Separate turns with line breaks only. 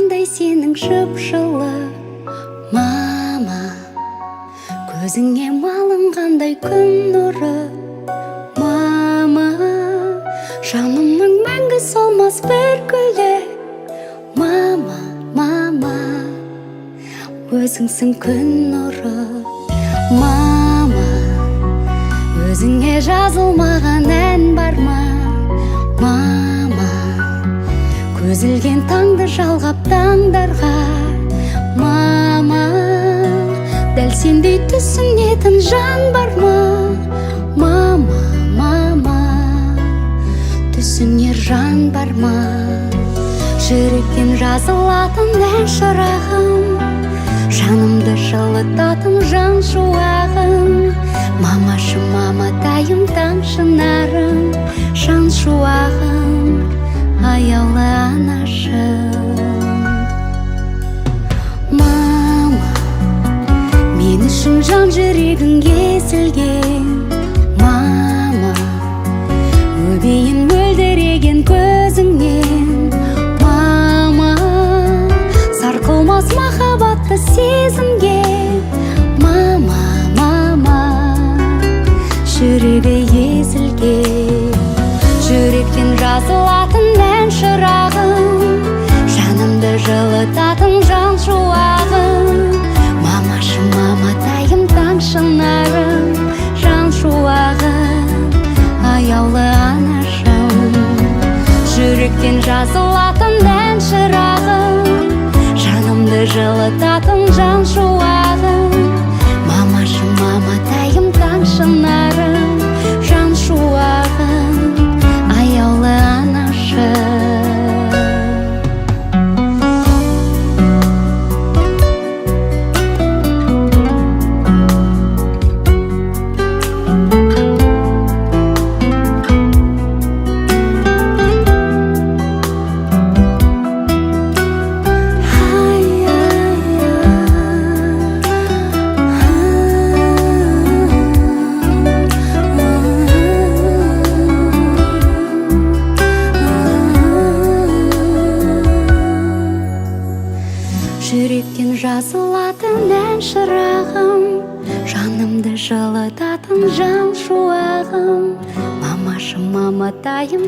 қандай сенің жып-жылы. Мама, көзіңе малынғандай күн нұры. Мама, жанымның мәңгі солмас бір гүлі. Мама, мама, өзіңсің күн нұры. Мама, өзіңе жазылмаған ән бар ма? Мама, көз ілген таңды жалғап таңдарға. Мама, дәл сендей түсінетін жан бар ма? Мама, мама, түсінер жан бар ма? Жүректен жазылатын ән, шырағым, жанымды жылытатын жан шуағым. Мамашым, маматайым, таң шынарым, жан шуағым, аяулы анашым. Мама, мен үшін жан жүрегің езілген. Мама, өбейін мөлдіреген көзіңнен. Мама, сарқылмас махаббатты сезімге. Мама, мама, жүрегі езілген. Жүректен жазылатын ән, шырағым, жанымды жылытатын жан шуағым. Мамашым, маматайым, таң шынарым, жан шуағым, аяулы анашым. Жүректен жазылатын ән, шырағым, жанымды жылытатын жан шуағым. Мамашым, маматайым, таң шынарым, жан шуағым, аяулы анашым. Жүректен жазылатын ән, шырағым, жанымды жылытатын жан шуағым. Мамашым, маматайым.